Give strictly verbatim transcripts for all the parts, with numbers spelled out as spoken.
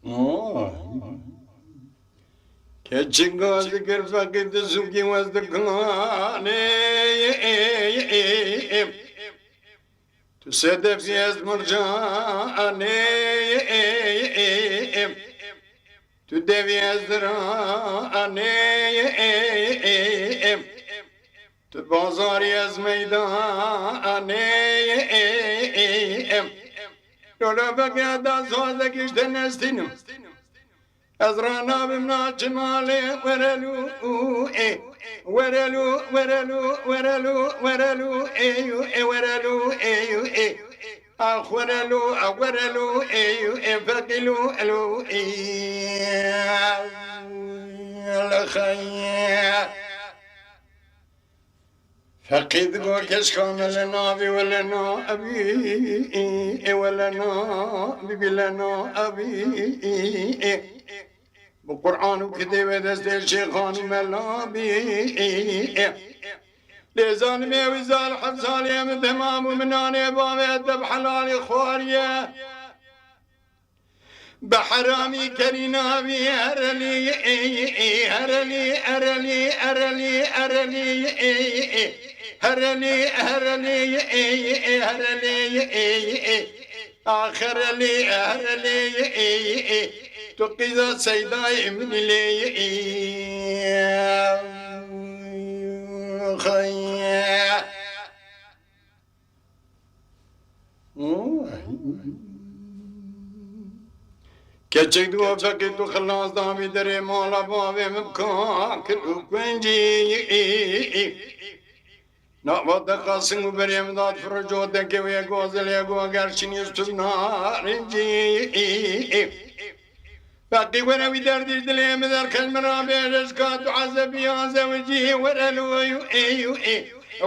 Oy. Keçik gaz dikir feqîr di zûkî wez dikanê. Tu sedefî ez mircanê. Tu devî ez diranê. Tu bazarî ez meydanê. Lolo veke da sazek îşte nestînim. Ez ranabim naçim alê werelû ê. Werelû, werelû, werelû, werelû ê yu ê, werelû ê yu ê. Ax werelû, ax werelû ê yu ê, feqîlû elû ê. Elxeyr. Feqî digo keşka me le nabî wele nabî, ê wele nabî bî le nabî. Bi Qur'an û kitêbê destê şêxan û melabî. Lê zalimê wî zal heft salê min temam û min nanê bavê edeb helalî xwariye. Bi heramî kerî navî herelî, herelî, herelî, herelî, herelî, herelî, herelî, ax herelî, herelî, tu qîza seydayê min lê. Keçik digo feqî tu xilas dabî derê mala bavê min bikakir û kuncî. Nava te qasin û berê min dat firo cotekê wê gozelê go gerçinî stûr narincî. Feqî were wî derdî ji dilê min derxist, min ra bêje ji ka tu ezebî ya zewicî. Were lûyû ê yû ê.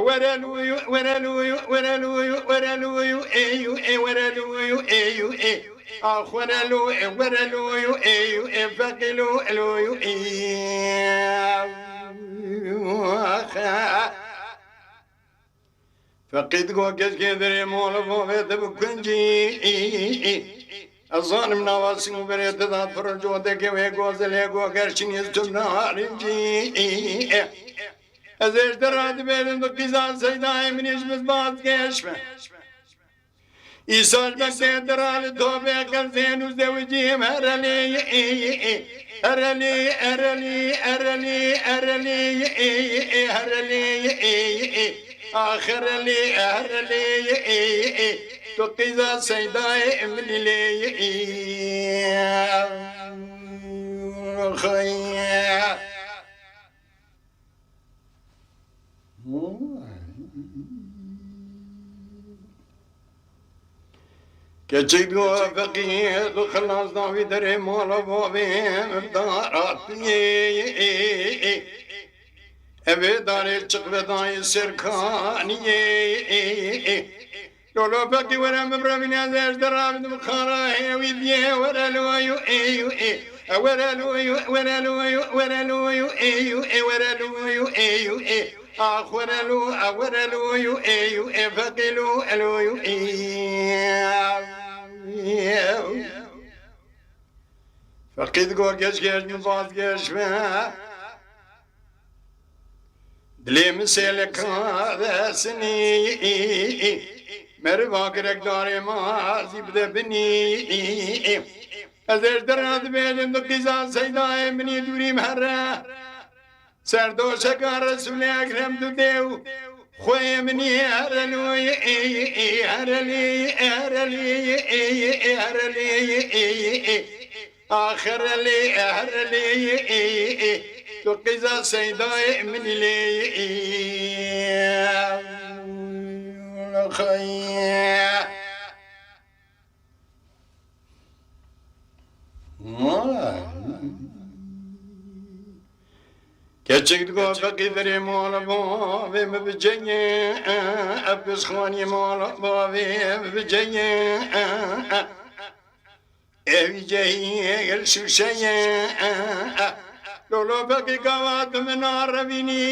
Were lûyû, were lûyû, were lûyû, were lûyû ê yû ê, were lûyû ê yû ê. Ax were lû ê, were lûyû ê yû ê, feqî lû lûyû ê. Ax. Feqî digo keşkê derê mala bavê te bi kuncî. Ez zanim nava sîn û berê te da pir cotekê wê gozelê go gerçinî stûr narincî. Ez ê ji te re dibêjim tu qîza seydayê min î ji min bazgeş be. Îsa ji me tê dira li tobê qerzên û zewicîm herelî, herelî, herelî, herelî, herelî, herelî, ax herelî, herelî, tu qîza seydayê min lê. Keçik digo feqî tu xilas da wî derê mala bavê min daratiyê. Evê darê çiq vedayê serkaniyê. Lolo feqî were min birevîne ez ê ji te re bidim xara hêwî diyê were lûyû ê yû ê. Were lûyû, were lûyû, were lûyû ê yû ê, were lûyû ê yû ê. Ax were lû, a were lûyû ê yû ê, feqî lû lûyû ê. Feqî digo keşkê ji min vazgeş be. Dilê min sêleka de sinî, meriva girek darê ma zî bide binî. Ez ê ji te re dibêjim tu qîza seydayê min î dûrî min here. Serdoşeka Resûlê Ekrem tu dê û xweyê min î, here lûyê ê, here lê, here lê, here lê, here lê. Ax herelî, herelî, tu qîza seydayê min lê. Keçik digo feqî derê mala bavê min biceyê, ev pêşxaniyê mala bavê min biceyê. Ewî cehî gel şûşeyê. Lolo feqî gava tu min arevînî.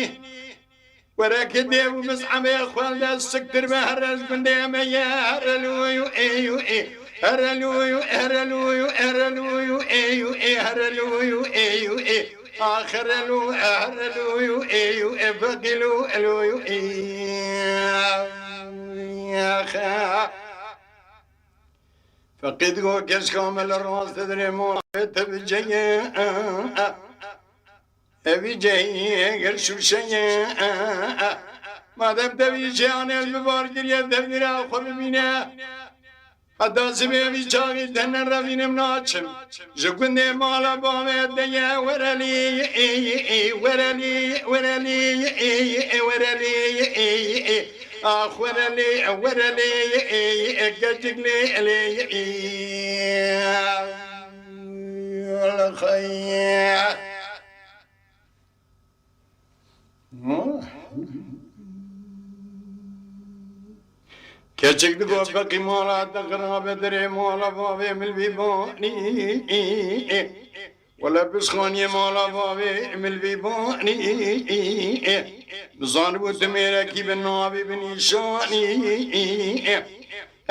Were ki dêv û mizhebê xwelde siktir be, here ji gundê me ye, here lûyû ê yû ê. Herelûyû, herelûyû, herelûyû, êyû, ê, herelûyû, êyû, ê. Ax herelû, herelûyû, êyû, ê, feqîlû, elûyû, ê. Ax. Feqî digo, keşka me li rast dirê mala te biceye. Evî cehî gir şûşeye. Madem te vî çeyanê li bar kiriye, devgîra xwe bibîne. Heta sibê vî çaxî te nerevînim naçim. Ji gundê mala bavê te ye werelî, werelî, werelî, werelî, ax werelî, werelî, keçik lê, lê, Keçik digo, feqî mala te xirabe, derê mala bavê min li vî banî. Wele pişxaniyê mala bavê min li vî banî. Bizanibû tu mêrekî bi navî, bi nîşanî.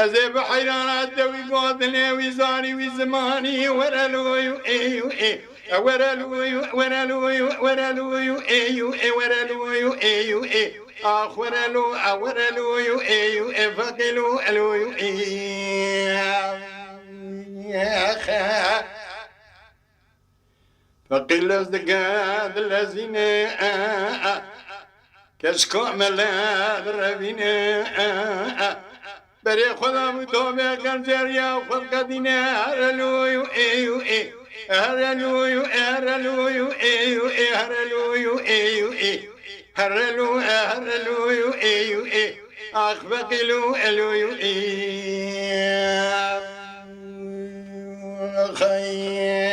Ez ê bi heyrana te wî gotinê, wî zanî, wî zimanî, werelûyû, êyû, ê. Werelûyû, werelûyû, werelûyû, êyû, ê, werelûyû, êyû, ê. Ax werelû, a werelûyû, êyû, ê, feqîlû, elûyû, ê. Feqîr lez dike dilezîne, keşka me lez revîne. Berê xwe da bû tobê, qenceriya xwe qedîne, herelûyû, êyû, ê. Herelûyû, herelûyû, êyû, ê, herelûyû, êyû, ê. Herelû, herelûyû, êyû, ê. Ax feqîlû, elûyû, ê. Xey.